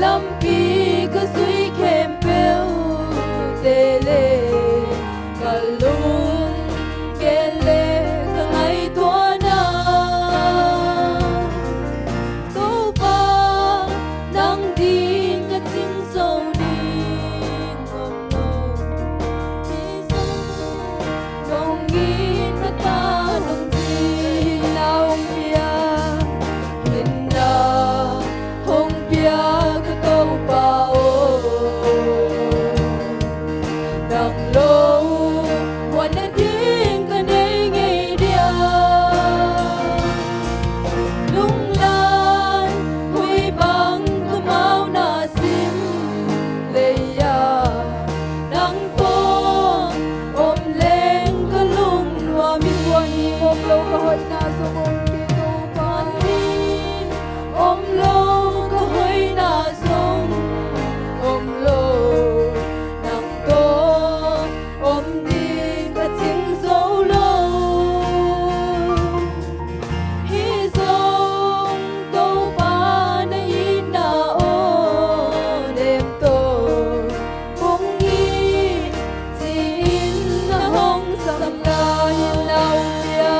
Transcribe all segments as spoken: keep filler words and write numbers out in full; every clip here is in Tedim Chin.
Lampi ka zui khempeuhte le ka lungke le ka ngaihtuahna, Topa, nang ding ka cing zo ding om lo. Hi zong nong it ka ta nong ci, hinna hong pia, hinna hong pia ka Topa aw. Nang lo muan nading ka nei ngei dia. Lunglai hui bang ka mauna sim lei-a, nang tawh om leng ka lungnuam hi. Suan hi om lo ka hoihna zong om kei Topa. Om lo ka hoihna zong om lo, nang tawh om ding ka cing zo lo. Hi zong Topa na itna aw, nem tawh kong it ci-in na hong sam lai, hinna hong pia,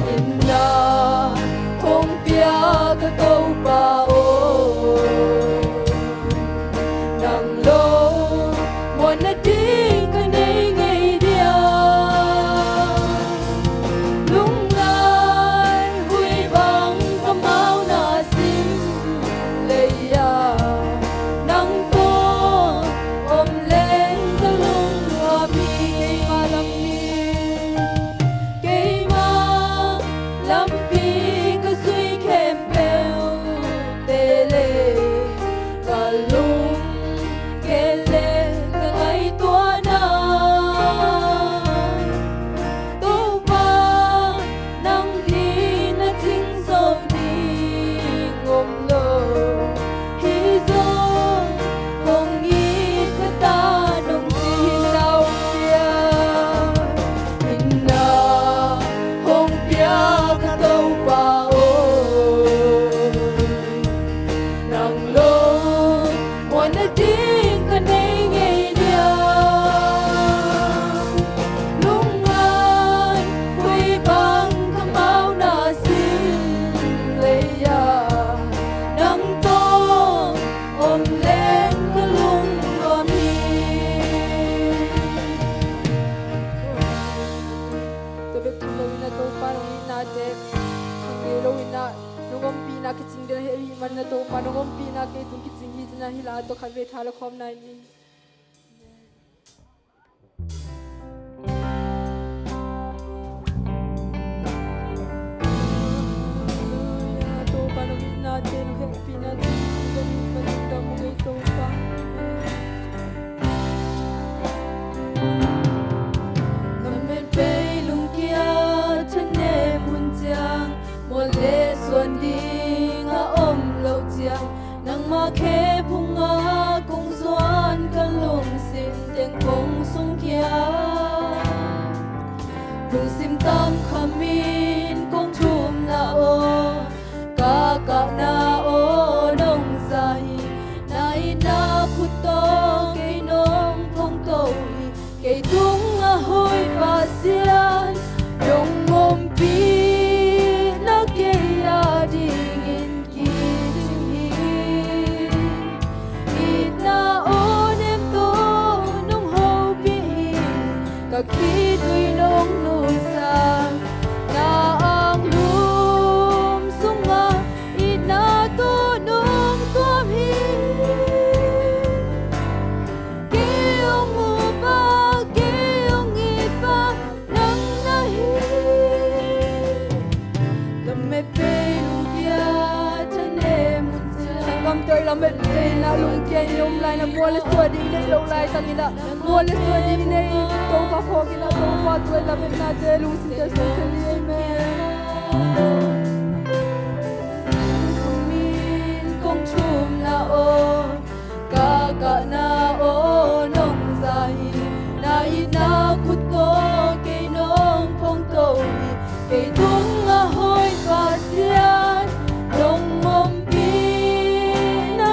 hinna hong pia ka Topa aw. Nang lo muan nading ka nei ngei dia. Lunglai hui bang ka mauna sim lei-a, nang tawh om leng ka lungnuam hi. Keima lam hi, keima lampi ka zui khempeuhte le ka lungke le ka ngaihtuahna, Topa, nang ding na cing zo ding om lo. Hi zong hong it ka ta nong ci, hinna hong pia, hinna hong pia ka Topa aw. Nang lo muan nading ka nei ngei dia. Lungngai hui bang ka mauna sim lei-a, nang tawh om leng ka lungnuam hi. Tua bek tham loin ah Topa nong itnate khang ngei loin ah nong ompihna kicing den ahih manin ah Topa nong ompihna kei tung kicing hi ci-in ah hih la tawh khatvei tha la khawm nai ni. Halleluia. Topa nong itnate nong hehpihnate kicing den ahih manin dam uh ngei Topa. Lametbei lungkia thanem hun ciang, mual le suan ding a om lo ciang, nangma khe phunga kong zuan ka lungsim teng kong sungkhia. Lungsim tam khamin kong thumna aw, ka kahna aw nong za hi. Na itna khut tawh kei nong phongto hi. Kei tungah hawi Pasian, nong ompihna kei a dingin kicing hi. Itna aw nem tawh nong hopih hi. Ka khitui nong nusia, na anglum sungah itna tawh nong tuam hi. Kei hong upa, kei hong itpa nang na hi. Lametbei lungkia thanem hun ciang. Sanggam tawh i lametbei na lungkia in om lai na mual le suan ding nei lo laitakin ah, mual le suan ding nei Topa phawk in ah Topa tua i lametnate lungsimte suan kha ni. Amen. Kong thumna aw, ka kahna aw nong za hi. Na itna khut tawh kei nong phongto hi. Kei tungah hawi Pasian, nong ompihna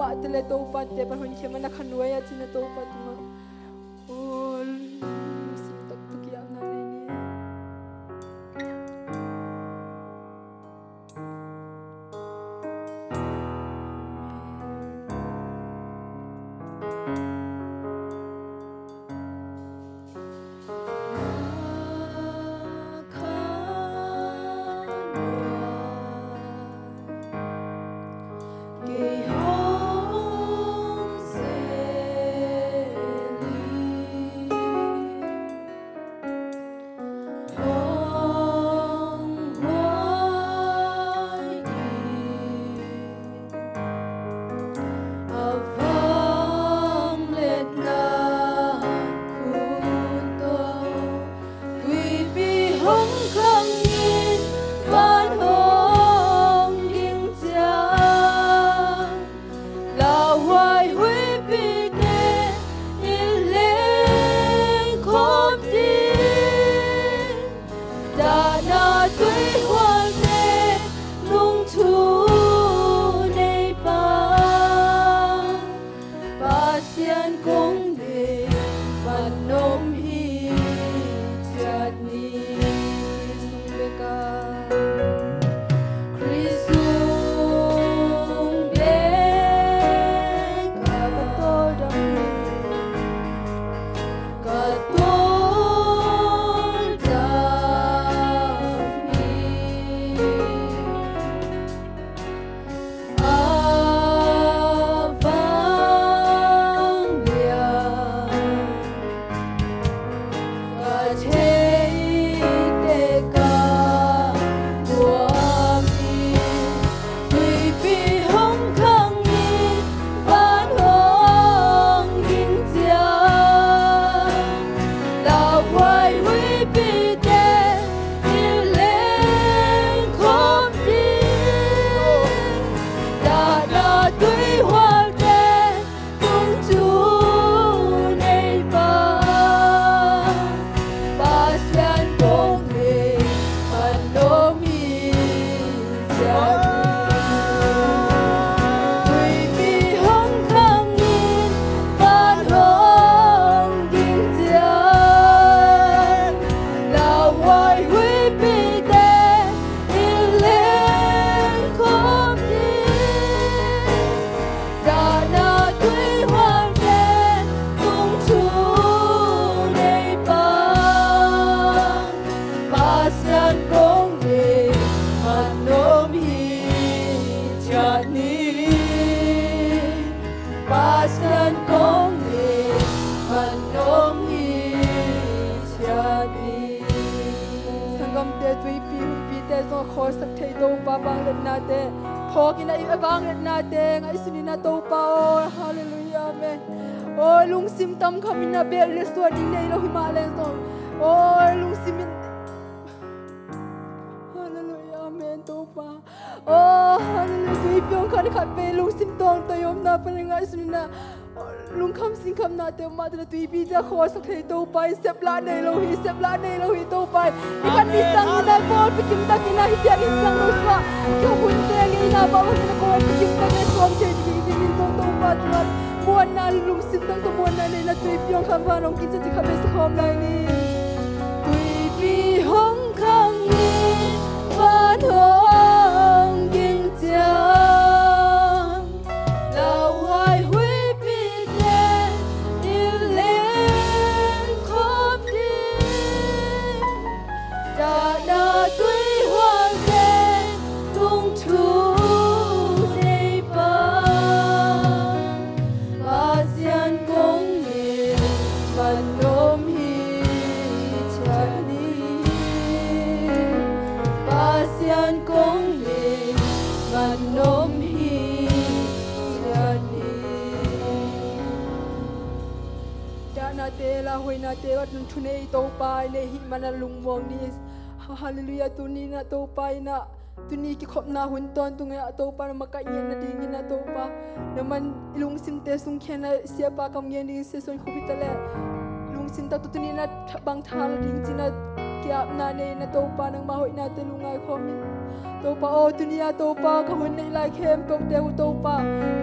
Pah te le Topa te pan honkhia mana khanuai a cina Topa tungah. Oh, lungsim taktak i apna nei ni. Lauhuai huipite in lengkhawm ding, dahna tuihualte nungthu neipa, Pasian kong deih man om hi ciat ni. Khrih sung bek a, Khrih sung bek a ka tawldam hi, ka tawldam hi. A vang lian ka theite ka nuam hi. Tuipi hong khang in van hong ging ciang, lauhuai huipite in lengkhawm ding, dahna tuihualte nungthu neipa, Pasian kong deih man om hi ciat ni. Tuipi hong khang in van hong ging ciang, lauhuai huipite in lengkhawm ding, dahna tuihualte nungthu neipa, Pasian kong deih man om hi ciat ni. Pasian kong deih man om hi ciat ni. Sanggamte, tuipi huipite zong a khawlsak thei Topa vangliatnate phawk in a, i vangliatnate ngaihsun in a Topa aw. Halleluiah, amen. Aw, lungsim tam kham in a bel le suan ding nei lo hi mah leng zong, aw, lungsim in, halleluiah, amen, Topa. Aw, halleluiah, tuipi hong khang khat vei lungsim tawngtai omna pan a ngaihsun in a, lungkham singkhamnate om mah teh, tuipi ciang khawlsak thei Topa in seplah nei lo hi, seplah nei lo hi Topa in. Ni khat ni ciangin a pawlpi kim takin a hih ciangin sang lo sungah ka hunte ngeina mah bangin a pawlpi kim takin a suang thei dingin zong Topa tungah muanna, lungsim tak tawh muanna neihna tuipi hong khang van hong ging ciat ci khat vei sa khawm lai ni. Tuipi hong khang in van hong ging ciang, lauhuai huipite in lengkhawm ding, dahna tuihualte nungthu neipa, Pasian kong deih man om hi ciat ni. Pasian kong deih man om hi ciat ni. Dahnate, lauhuainate, a nungthu nei Topa i neih hih man a lungmuang ni. Halleluiah, tuni in a Topa in a, tuni kikhopna hun tawntung ah Topa na makaih ngiat nadingin a Topa, na man i lungsimte sungkhia-in a siapa kam ngen dingin Siasuan khuapi ta leh lungsim tak tawh tuni in a bang tha la ding ci-in a ki-apna nei in a Topa nangmah hoihnate lungngai khawm in. Topa aw, tuni-ah Topa, ka hun neih lai khempeuhte uh Topa,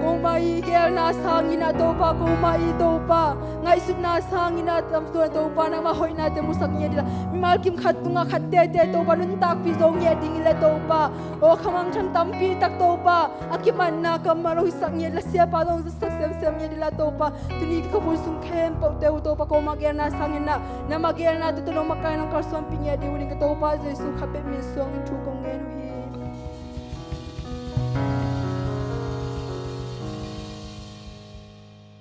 koma i geelna sangin ah Topa, koma i Topa ngaihsutna sangin ah tamsuan Topa, nangmah hoihnate musak ngiat ding la, mimal kim khat tungah khat tete Topa nuntakpih zo ngiat ding hi leh Topa, aw khamangthang tampi tak Topa, a kimatna kammal lo hisak ngiat la, siapa zong zasak semsem ngiat ding la Topa, tuni ka hun sung khempeuhte uh Topa, koma geelna sangin ah nangmah geelna tawh tawh nong makaih nong kalsuanpih ngiat ding uh ding ka Topa Jesu kha bek min suangin thu kong ngen uh hi.